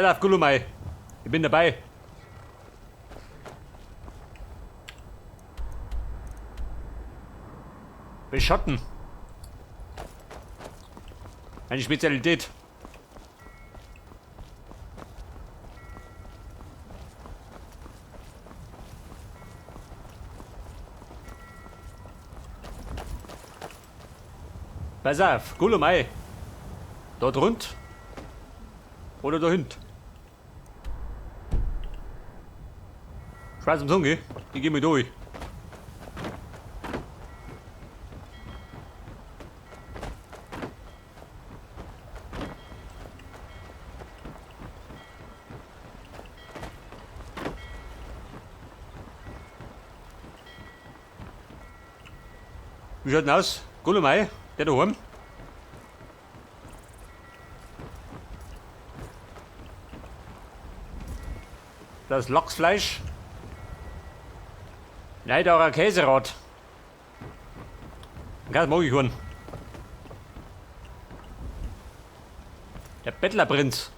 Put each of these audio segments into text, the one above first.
Pass auf, Gulumai. Ich bin dabei. Beschotten. Meine Spezialität. Pass auf, Gulumai. Dort rund oder da hinten. Schwarz im Zunge, ich geh mal durch. Wie schaut denn aus? Gulumai, der daheim? Das Lachsfleisch. Nein, da ein Käserad. Das mag ich einen. Der Bettlerprinz.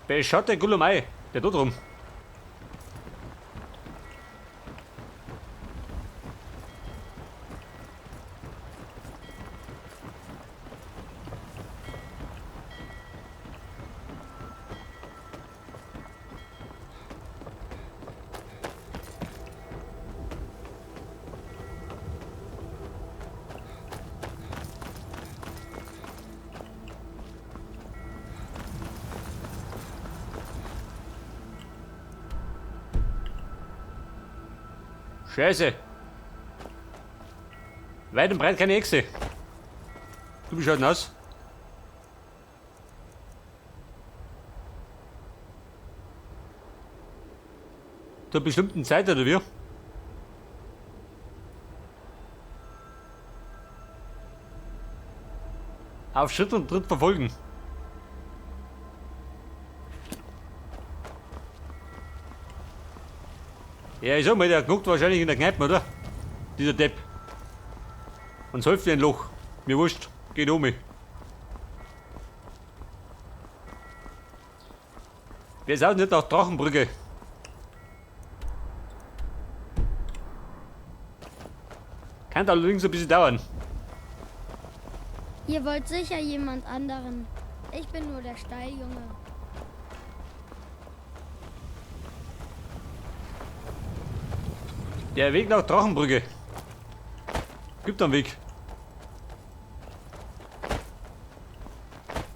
Beschatte Gulumai, der tut rum. Scheiße. Weit und breit keine Echse. Du, wie schaut denn aus? Zur bestimmten Zeit, oder wie? Auf Schritt und Tritt verfolgen. Ja, ich sag mal, der guckt wahrscheinlich in der Kneipe, oder? Dieser Depp. Und säuft wie ein Loch. Mir wurscht. Geht um mich. Wer ist auch nicht nach Drachenbrücke? Kann allerdings ein bisschen dauern. Ihr wollt sicher jemand anderen. Ich bin nur der Stalljunge. Der Weg nach Drachenbrücke. Gibt einen Weg.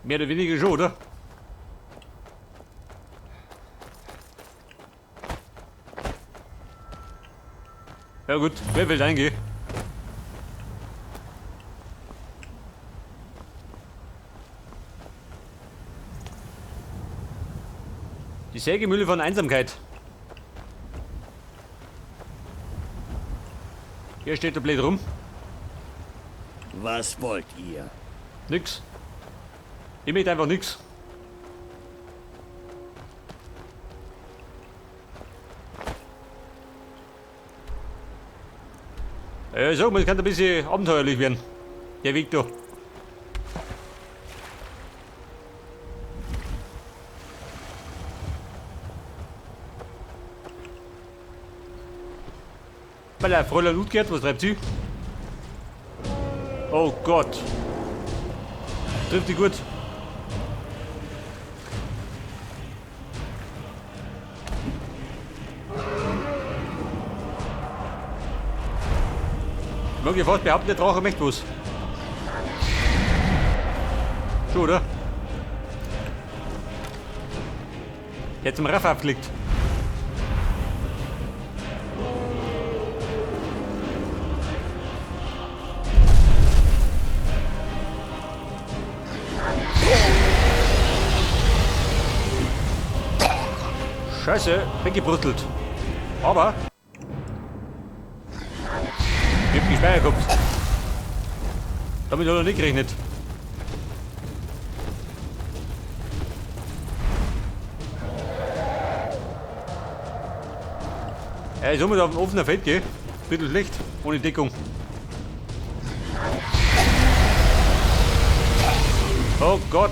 Mehr oder weniger schon, oder? Ja gut, wer will reingehen? Die Sägemühle von Einsamkeit. Hier steht der blöd rum. Was wollt ihr? Nix. Ich möchte einfach nix. Ja, ich sag mal, es kann ein bisschen abenteuerlich werden. Der Weg da. Weil der Fräulein Utgerd, was treibt sie? Oh Gott. Trifft die gut. Ich mag ja fast behaupten, der Drache möchte was. Schon, oder? Der hat zum Raff aufgelegt. Scheiße, weggebruttelt. Aber ich hab gespeichert gehabt. Damit hat er nicht gerechnet. Ja, ich soll mal auf dem offenen Feld gehen. Bisschen schlecht, ohne Deckung. Oh Gott!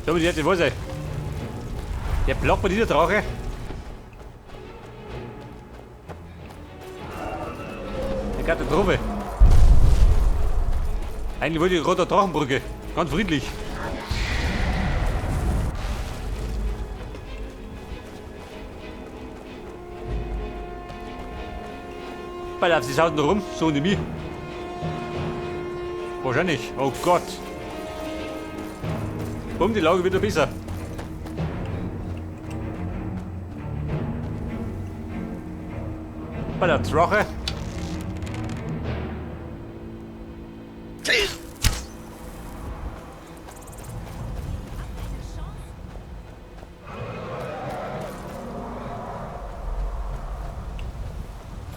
So, die hat wo sein? Der blockt bei dieser Drache. Eine Katastrophe. Eigentlich wollte ich gerade eine Drachenbrücke. Ganz friedlich. Weil sie schaut noch rum, so und mich. Wahrscheinlich. Oh Gott. Bumm, die Lage wieder besser. Bei der Drache.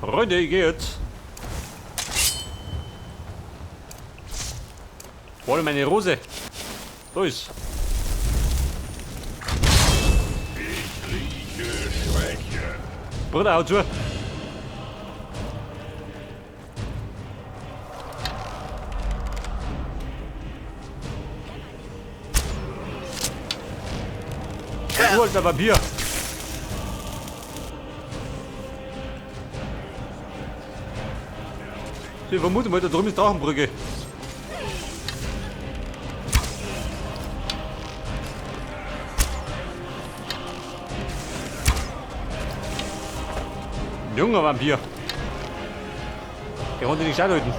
Freunde, ich geh jetzt. Hol meine Rose. Da ist. Ich rieche Schwäche. Bruder, hau zu. Du alter Vampir. Ich vermute mal, da drüben ist Drachenbrücke. Junger Vampir. Der konnte nicht halten.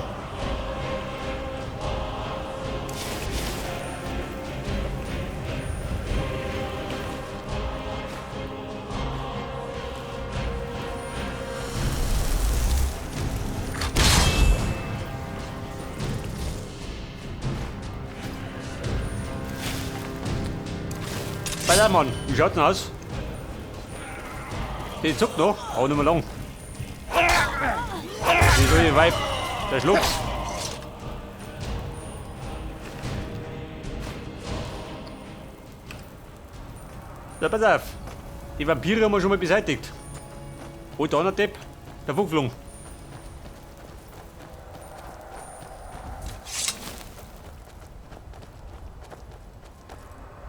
Ballermann, wie schaut's denn aus? Den zuckt noch, aber nicht mehr lang. Die solche Weib, der schluckt. So, pass auf. Die Vampire haben wir schon mal beseitigt. Wo der andere Depp? Der Vogel.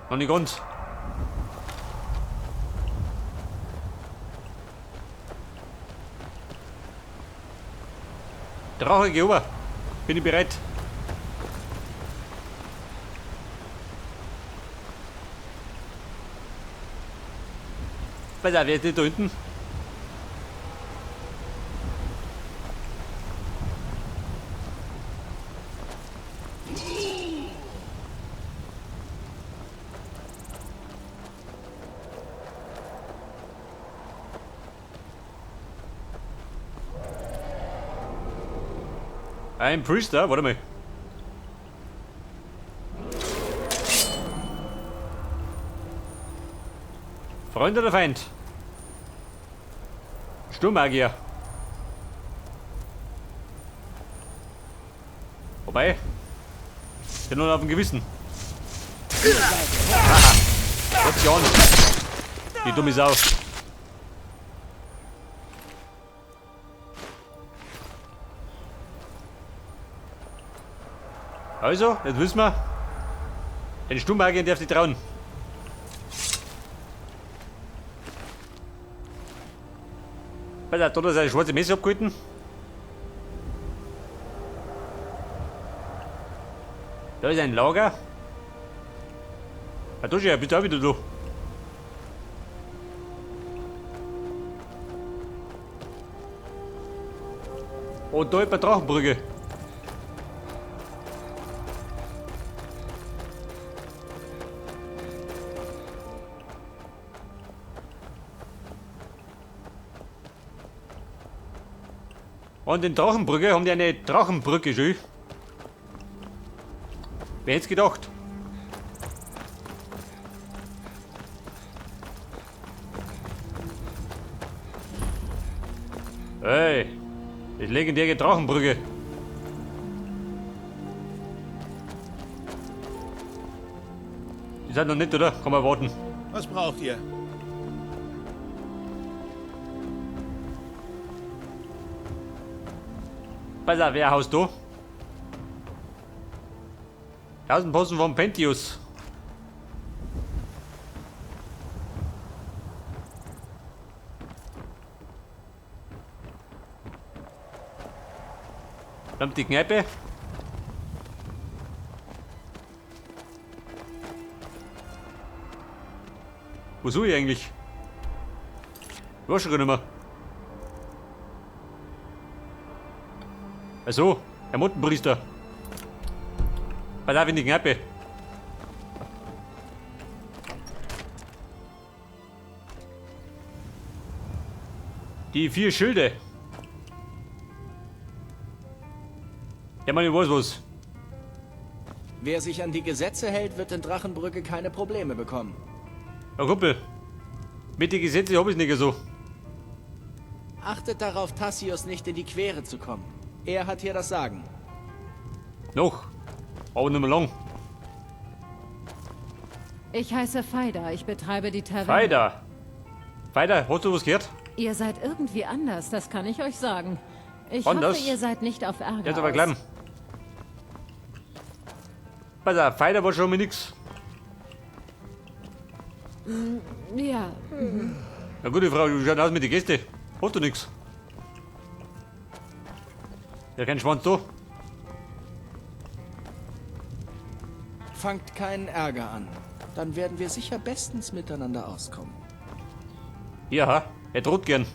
Noch nicht ganz. Drache, geh rüber. Bin ich bereit. Pass auf, wer ist da hinten? Ein Priester, warte mal. Freund oder Feind? Sturmmagier. Wobei, ich bin nur auf dem Gewissen. Aha. Gott, die dumme Sau. Also, jetzt wissen wir, den Sturmmagier darf sich trauen. Weil der hat da seine schwarze Messe abgehalten. Da ist ein Lager. Ah, da ist ja, bist du auch wieder da. Und da ist die Drachenbrücke. Und in Drachenbrücke haben die eine Drachenbrücke schon. Wer hätte es gedacht? Hey, die legendäre Drachenbrücke. Die sind noch nicht, oder? Kann man warten. Was braucht ihr? Pass auf, wer haust du? 1000 Posten vom Pentius. Dann die Kneipe. Wo suche ich eigentlich? Ich weiß schon gar nicht mehr. Also, Herr Mottenpriester. Pass auf in die Kneipe. Die 4 Schilde. Ja, Mann, ich weiß was. Wer sich an die Gesetze hält, wird in Drachenbrücke keine Probleme bekommen. Ja, Kumpel. Mit den Gesetzen hab ich's nicht so. Achtet darauf, Tassius nicht in die Quere zu kommen. Er hat hier das Sagen. Noch. Aber nicht mehr lang. Ich heiße Feida, ich betreibe die Taverne. Feida? Feida, hast du was gehört? Ihr seid irgendwie anders, das kann ich euch sagen. Ich Anders? hoffe, ihr seid nicht auf Ärger Jetzt aber aus. glauben. Pass auf, Feida war schon mal nix. Ja. Na gute Frau, wie schaut aus mit den Gästen? Hast du nix? Ja, kein Schwanz da. Fangt keinen Ärger an. Dann werden wir sicher bestens miteinander auskommen. Ja, er droht gern.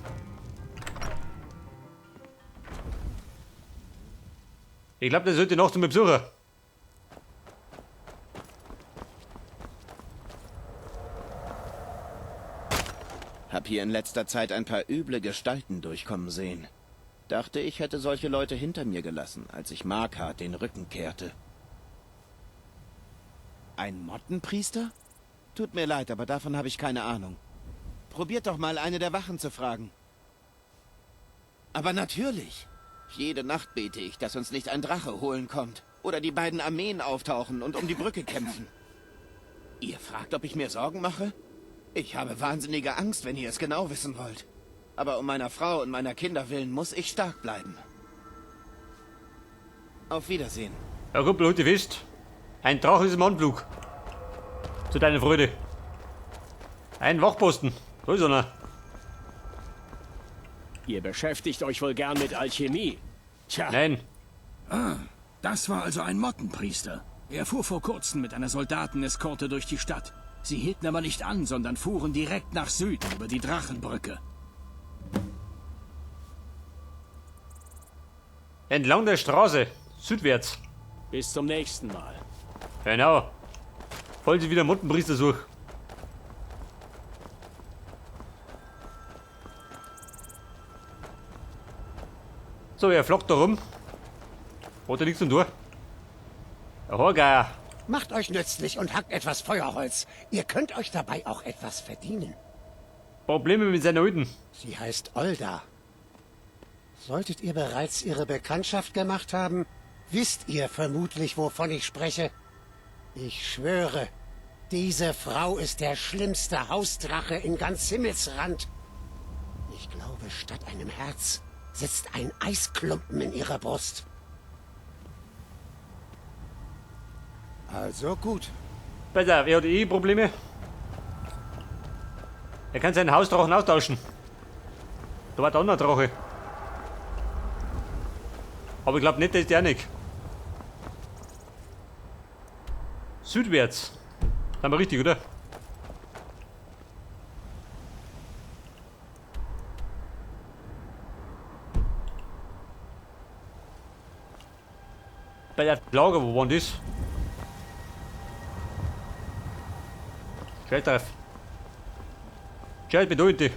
Ich glaub, der sollte noch zum Besucher. Hab hier in letzter Zeit ein paar üble Gestalten durchkommen sehen. Dachte, ich hätte solche Leute hinter mir gelassen, als ich Markarth den Rücken kehrte. Ein Mottenpriester? Tut mir leid, aber davon habe ich keine Ahnung. Probiert doch mal, eine der Wachen zu fragen. Aber natürlich. Jede Nacht bete ich, dass uns nicht ein Drache holen kommt. Oder die beiden Armeen auftauchen und um die Brücke kämpfen. Ihr fragt, ob ich mir Sorgen mache? Ich habe wahnsinnige Angst, wenn ihr es genau wissen wollt. Aber um meiner Frau und meiner Kinder willen muss ich stark bleiben. Auf Wiedersehen. Ja, Kumpel, halt dich fest. Ein Drache ist im Anflug. Zu deiner Freude. Ein Wachposten. Da ist einer. Ihr beschäftigt euch wohl gern mit Alchemie. Tja. Nein. Ah, das war also ein Mottenpriester. Er fuhr vor kurzem mit einer Soldateneskorte durch die Stadt. Sie hielten aber nicht an, sondern fuhren direkt nach Süden über die Drachenbrücke. Entlang der Straße, südwärts. Bis zum nächsten Mal. Genau. Wollen Sie wieder Mottenpriester suchen? So, er flockt da rum. Hat er nichts zum Tor? Horgeier. Macht euch nützlich und hackt etwas Feuerholz. Ihr könnt euch dabei auch etwas verdienen. Probleme mit seiner Alten. Sie heißt Olda. Solltet ihr bereits ihre Bekanntschaft gemacht haben, wisst ihr vermutlich, wovon ich spreche. Ich schwöre, diese Frau ist der schlimmste Hausdrache in ganz Himmelsrand. Ich glaube, statt einem Herz sitzt ein Eisklumpen in ihrer Brust. Also gut. Pass auf, er hat eh Probleme. Er kann seinen Hausdrachen austauschen. Da war der andere Drache. Aber ich glaub nicht, der ist der nicht. Südwärts. Sind wir richtig, oder? Bei der Lager, wo war denn das? Scheiß drauf. Scheiß bedeutet.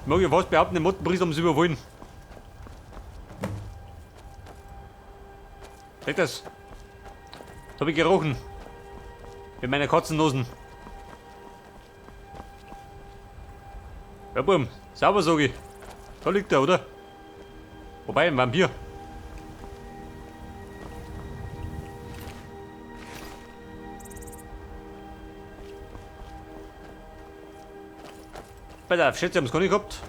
Ich mag ja fast behaupten, den Mottenpriester haben sie überwollen. Seht das? Das hab ich gerochen. Mit meiner Katzennosen. Ja, Bum. Sauber, sag ich. Da liegt er, oder? Wobei, ein Vampir. Bei der Schätze haben es gar nicht gehabt.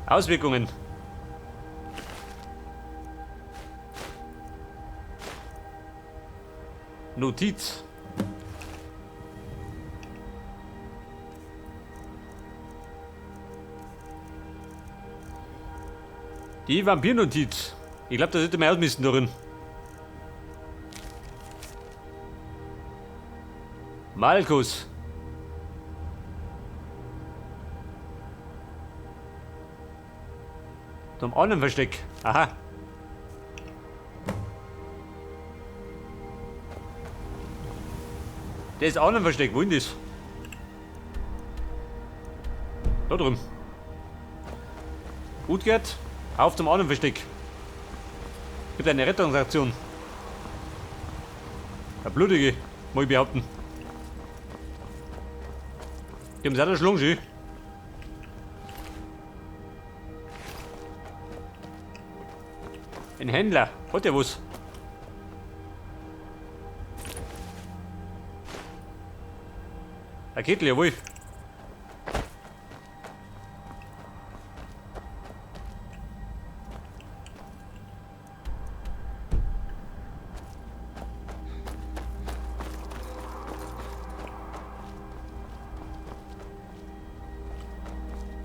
Auswirkungen. Notiz. Die Vampirnotiz. Ich glaube, da sollte man ausmisten darin. Malkus. Zum anderen Versteck. Aha. Das anderen Versteck, wo ist das? Da drüben. Gut geht. Auf zum anderen Versteck. Gibt eine Rettungsaktion. Eine blutige, muss ich behaupten. Die haben sich auch erschlagen, schön. Ein Händler. Hat der was? Ein Kittel, jawohl.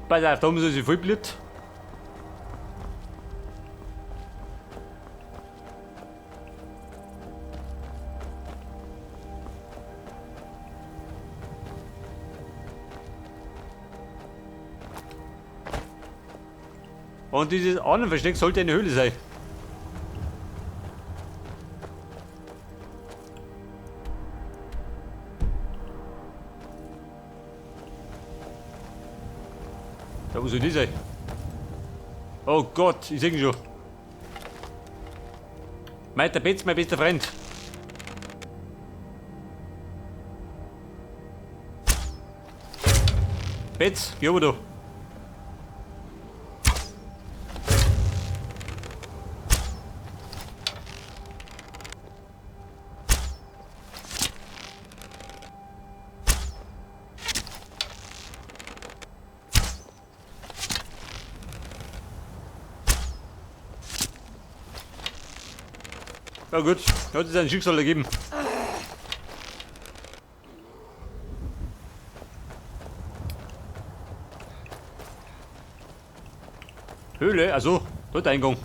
Pass auf, da haben sie sich voll blöd. Und dieses Ahnenversteck sollte eine Höhle sein. Da muss ich nicht sein. Oh Gott, ich seh ihn schon. Meister Betz, mein bester Freund. Betz, geh rüber da. Ja gut, hat es ein Schicksal ergeben. Höhle, also, dort Eingang.